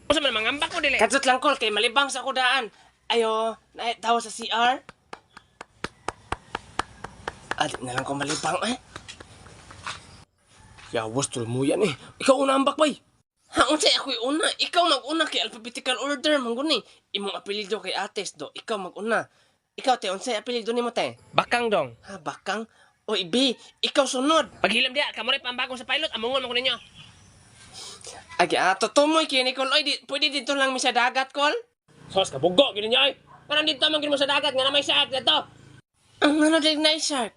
Unsa man mangambak mo dili? Kadsot lang, kol, kay malibang sa kudaan. Ayo, na tawo sa CR. Adi na lang ko malibang eh. Yawas tulmuyan eh. Ikaw una ambak bay. Ha, unsay ako'y una? Ikaw mag-una kay alphabetical order man guni. Imong apelyido kay Ates do. Ikaw mag-una. Ikaw te, unsay apelyido nimo te? Bakang dong. Ha, bakang? Oy, B, ikaw sunod. Paghilom diha, kamo ray pambagong sa pilot, amongon man ko ninyo. Agi, ato tumoy kini Nicole. Oy, di, pwede dito lang mi sa dagat, Kol? Sos ka bugo gid ninyo ay. Kanang dito man gid mo sa dagat nga na may shark dito. Ang ano din na shark?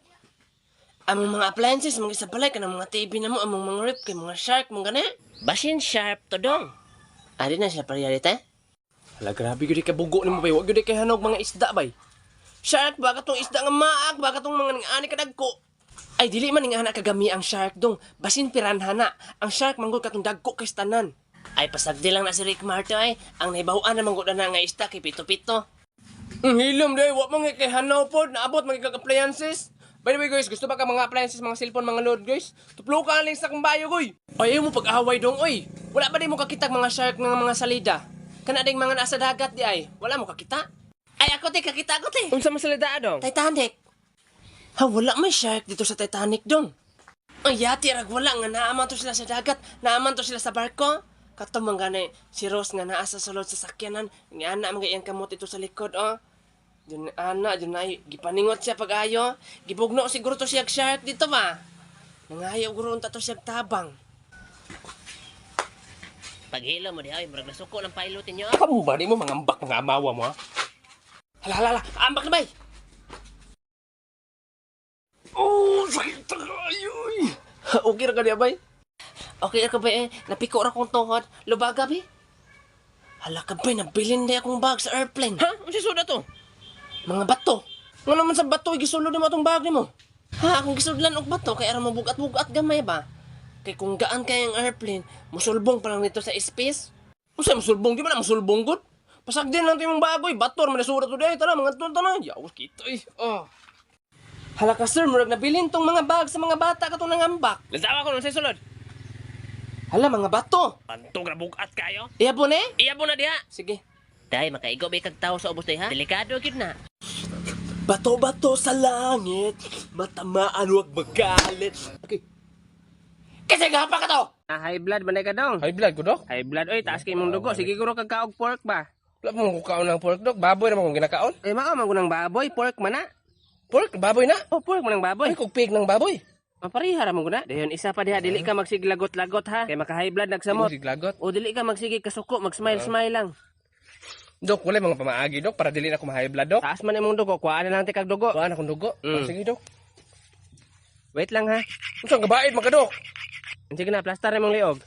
Among mga appliances, mga sa balay, kanang mga TV na mo, among mga rip, kay mga shark, mga gani. Basin sharp to dong. Adi na siya parehari, te? Hala, grabe gyud ka bugo nimo bay. Wa gyud kay hanog mga isda bay. Shark ba katong isda nga maag, ba katong mga ning-ani kadagko. Ay dili man ning ana kagami ang shark dong. Basin piranha na. Ang shark manggod katong dagko kay tanan. Ay pasagdi lang na si Rick Martin ay ang nahibaw-an na manggod na nga isda kay pito-pito. Ang hilom day, wa man kay hanaw pod, naabot man kag appliances. By the way guys, gusto ba ka mga appliances, mga cellphone, mga load guys? Tuplo ka lang sa kong bayo goy. Ay, ayaw mo pag-away dong oy. Wala ba di mo kakita mga shark nga mga salida? Kana ding mga nasa dagat di ay. Wala mo kakita? Ay ako te, kakita ako te. Unsa man salida dong? Titanic. Ha, wala may shark dito sa Titanic dong. Ay, yati rag wala nga naaman to sila sa dagat, naaman to sila sa barko. Kato man gani si Rose nga naa sa sulod sa sakyanan, nga ana man iyang kamot ito sa likod oh. Dun ana, dun ay gipaningot siya pag-ayo. Gibugno siguro to siya shark dito ba. Nangayo guro unta to siya tabang. Paghilom mo diha ay murag nasuko ng pilot ninyo. Kamu ba di mo mangambak mga amawa mo ha? Hala hala hala, ambak na bay. Oh, sakit ta kayo. Oy. Okay ra ka diya bay? Okay ako ba eh, napiko ra kong tuhod. Lubaga bi. Hala ka bay, nabilin di akong bag sa airplane. Ha? Unsa suda to? Mga bato. Nga naman sa bato, gisulod mo atong bag nimo. Ha, akong gisudlan og bato kay aron mabugat-bugat gamay ba. Kay kung gaan kay ang airplane, musulbong pa lang nito sa space. Unsay musulbong di man na musulbong gud? Pasagdin lang to imong bagoy, bato ra man nasurat to diay, tara mga tuon tanan. Yaw kita eh. Oh. Hala ka sir, murag nabilin tong mga bag sa mga bata katong nangambak. Lantawa ko unsay sulod. Hala mga bato. Pantog ra bugat kayo. Iya po ne? Iya po na diha. Sige. Day makaigo ba kag tawo sa ubos day ha? Delikado gyud na. Bato-bato sa langit, matamaan huwag magalit. Okay. Kasi gapa ka to! Ah, high blood man ka dong. High blood ko, Dok? High blood oy, taas kay imong dugo. Sige guro kag kaog pork ba. Wala pa mong kukaon ng pork, Dok. Baboy naman kung ginakaon. Eh mao man gunang baboy, pork man na. Pork? Baboy na? Oh, pork man ang baboy. Ay, kung pig ng baboy. Mapareha ra man guna. Dayon isa pa diha dili ka magsiglagot-lagot ha. Kay maka high blood nagsamot. Siglagot. O dili ka magsige kasuko, mag-smile-smile lang. Dok, wala mga pamaagi, Dok, para dili na ako ma-high blood, Dok. Taas man imong dugo, kuhaan na lang ti kag dugo. Kuhaan akong dugo. Mm. Ah, sige, Dok. Wait lang ha. Unsa ang gabaid mga Dok? Sige na, plaster imong liog.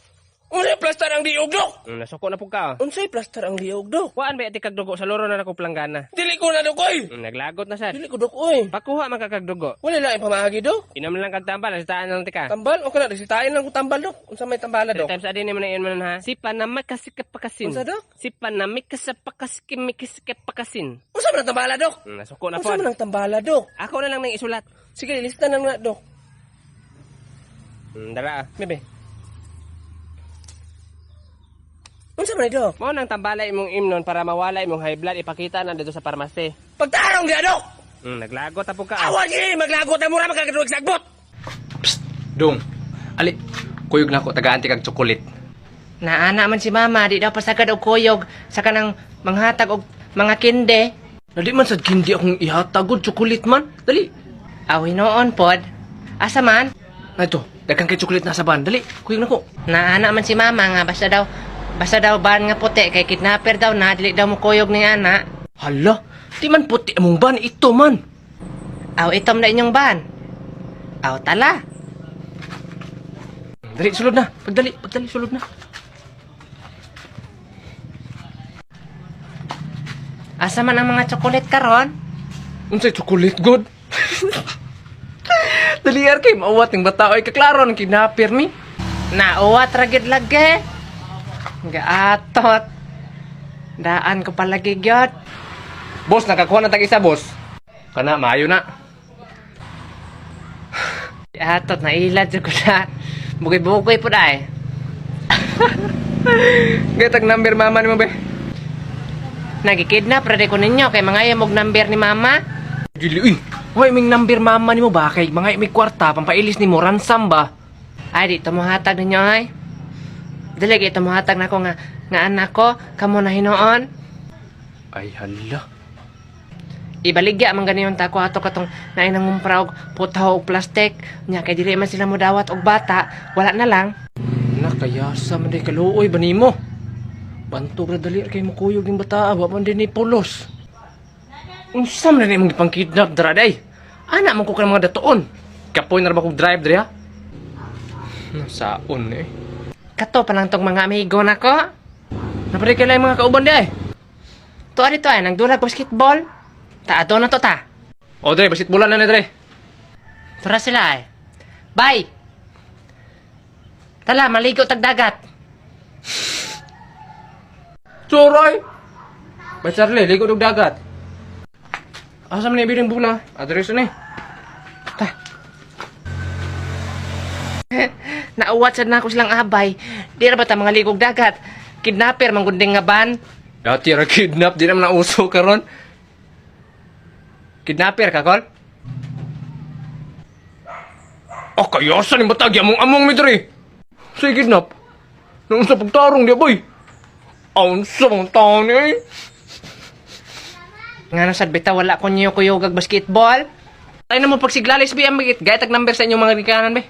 Unsay plaster ang liog, Dok? Nasuko na pud ka. Oh. Unsay plaster ang liog, Dok? Kuhaan ba ti kag dugo sa loro na nako planggana. Dili ko na, Dok, oy. Naglagot na sad. Dili ko, Dok, oy. Pakuha man ka kag dugo. Wala lang pamaagi, Dok. Inom lang kag tambal, sitaan lang ti ka. Tambal? Okay na, resitain lang ko tambal, Dok. Unsa may tambala, Three Dok? times a day ni man man ha. Sipa na makasikapakasin. Unsa, Dok? Sipa na mikasapakas-kimikisipakasin. Unsa man ang tambala, Dok? Nasuko na Unsa pod. man ang tambala, Dok? Ako na lang nang isulat. Sige, lista na lang na, Dok. Dara ah. Bebe. Unsa man ni, Dok? Mao nang tambala imong imnon para mawala imong high blood ipakita na dito sa parmasi. Pagtarong diya, Dok! Naglagot na po ka. ah. Awan gini, maglagot na mura magkakaduag sagbot! Dong, ali, kuyog na ako, tagaan ti kag tsokolit. Naana man si mama, di daw pasagad og kuyog sa kanang manghatag og mga kinde. Nadi man sad kindi akong ihatag og tsokolit man. Dali. Aw hinoon pod. Asa man? Na ito, daghan kay tsokolit na sa ban. Dali, kuyog na ko. Naana man si mama nga basta daw ban nga puti kay kidnapper daw na dili daw mo kuyog ni ana. Hala, di man puti among ban ito man. Aw itom na inyong ban. Aw tala. Dali, sulod na. Pagdali, pagdali, sulod na. Asa man ang mga tsokolit karon? Unsay tsokolit god? Dali ar kay mauwat ning bata oy kaklaro ng kidnapper ni. Nauwat ra gyud lagi. Gaatot. Daan ko palagi gyud. Boss, nakakuha na tag isa, boss. Kana maayo na. Atot nailad jud ko na. Bugoy-bugoy pud ay. Gatag number mama nimo be. Nagikidnap ra ko ninyo kay mga og number ni mama. Dili uy. Hoy, ming number mama nimo ba kay mga may kwarta pampailis nimo ransom ba? Ay di tumuhatag ninyo ay. Dili gyud tumuhatag nako nga nga anak ko kamo na hinuon. Ay hala. Ibaligya man ganiyon ta ko ato katong naay nangumpra og putaw og plastic nya kay dili man sila modawat og bata, wala na lang. Nakayasa man day kaluoy ba nimo? Bantog ra dali kay mukuyog ning bata, wa man din ni pulos. Unsa man na imong gipang-kidnap dara day? Ana man ko kanang mga datuon. Kapoy na ra ba kog drive diri ha? Saon eh. Kato pa lang tong mga amigo nako. Napare kay mga kauban day. Tuwa dito ay nagdulag basketball. Ta ato na to ta. O dre, basit bola na ni dre. Tura sila ay. Bye. Tala, maligo tag dagat. Suroy. Bay Charlie, ligo og dagat. Asa man ibiling bula? Adreso ni. Ta. Nauwat sad na ako silang abay. Di ra ba ta mga ligog dagat? Kidnapper manggunding nga ban. Dati ra kidnap di naman nauso karon. Kidnapper ka kol? Oh, kayasa ni batag among among mi diri. Say kidnap. Nung sa pagtarong di boy. Aon sa mga taon ni. Eh. Nga no sad bitaw wala ko niyo kuyogag basketball. Ay na mo pagsiglalis bi ang magit gaytag number sa inyong mga gikanan be.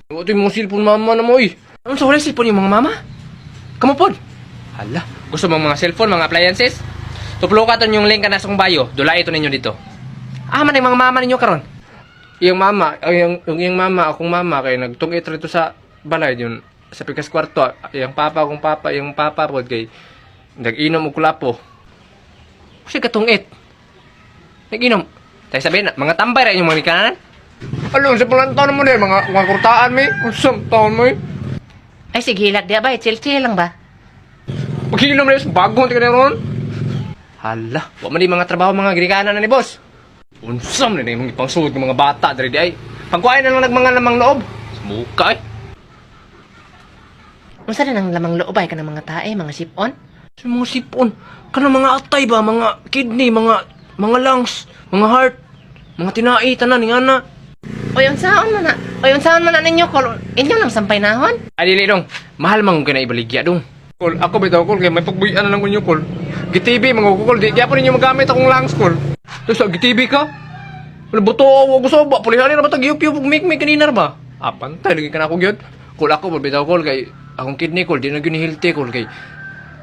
Wa to'y mga cellphone mama na mo eh. Unsa wala cellphone yung mga mama? Kamo pod. Hala, gusto mong mga cellphone, mga appliances? Tuplo ka yung link ka na sa kong bio. Dula ito ninyo dito. Ah, man ang mga mama ninyo karon. Iyang mama, ay, yung iyang mama, akong mama kay nagtungit rito sa balay yun sa pikas kwarto. Iyang papa, akong papa, iyang papa pod kay nag-inom og kulapo. Kasi katungit. Nag-inom. Tayo sabihin na, mga tambay ra inyong mga gikanan. Alo, sa pulang taon mo na mga mga kurtaan mi. Unsam taon mo eh. Ay sige hilak di abay, chill chill lang ba? Paghinom na bagong tika na ron. Hala, wa man di mga trabaho mga gikanan na ni boss. Unsam na imong ipangsuod ng mga bata diri di ay. Pagkuhain na lang nagmanga lamang loob. Smuka eh. Unsa din ang lamang loob ay kanang mga tae, mga sipon? Sa mga sipon, kanang mga atay ba, mga kidney, mga lungs, mga heart, mga tinai, tanan ni ana. Oy, unsaon man na? Oy, unsaon man na ninyo kol? Inyo lang sampay nahon? Ay dili dong, mahal man kung kina'ibaligya dong. Kol, ako bitaw kol kay may pagbuy-an na lang kunyo kol. Gitibi mga kol, di gyapon ninyo magamit akong lungs kol. Tapos sa gitibi ka? Wala buto ako gusto ba pulihan na ba tag yup yup make kanina ra ba? Ah, pantay lagi ka na ako gyud. Kol ako bitaw kol kay akong kidney kol di na gyud ni healthy kol kay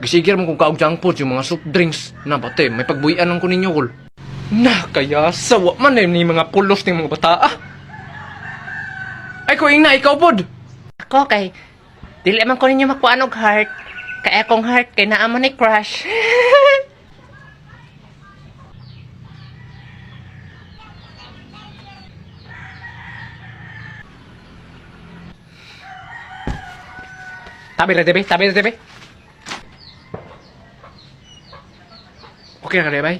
gisigir mo kung kaog junk food yung mga soft drinks na bate may pagbuy-an lang ko ninyo kol. Na kaya sawa man eh, ni mga pulos ni mga bata ah. Ay ko ingna ikaw pod. Ako kay dili man ko ninyo makuan og heart. Kay akong heart kay naa man ni crush. Tabi ra tabi, tabi ra tabi. Okay na ka bay?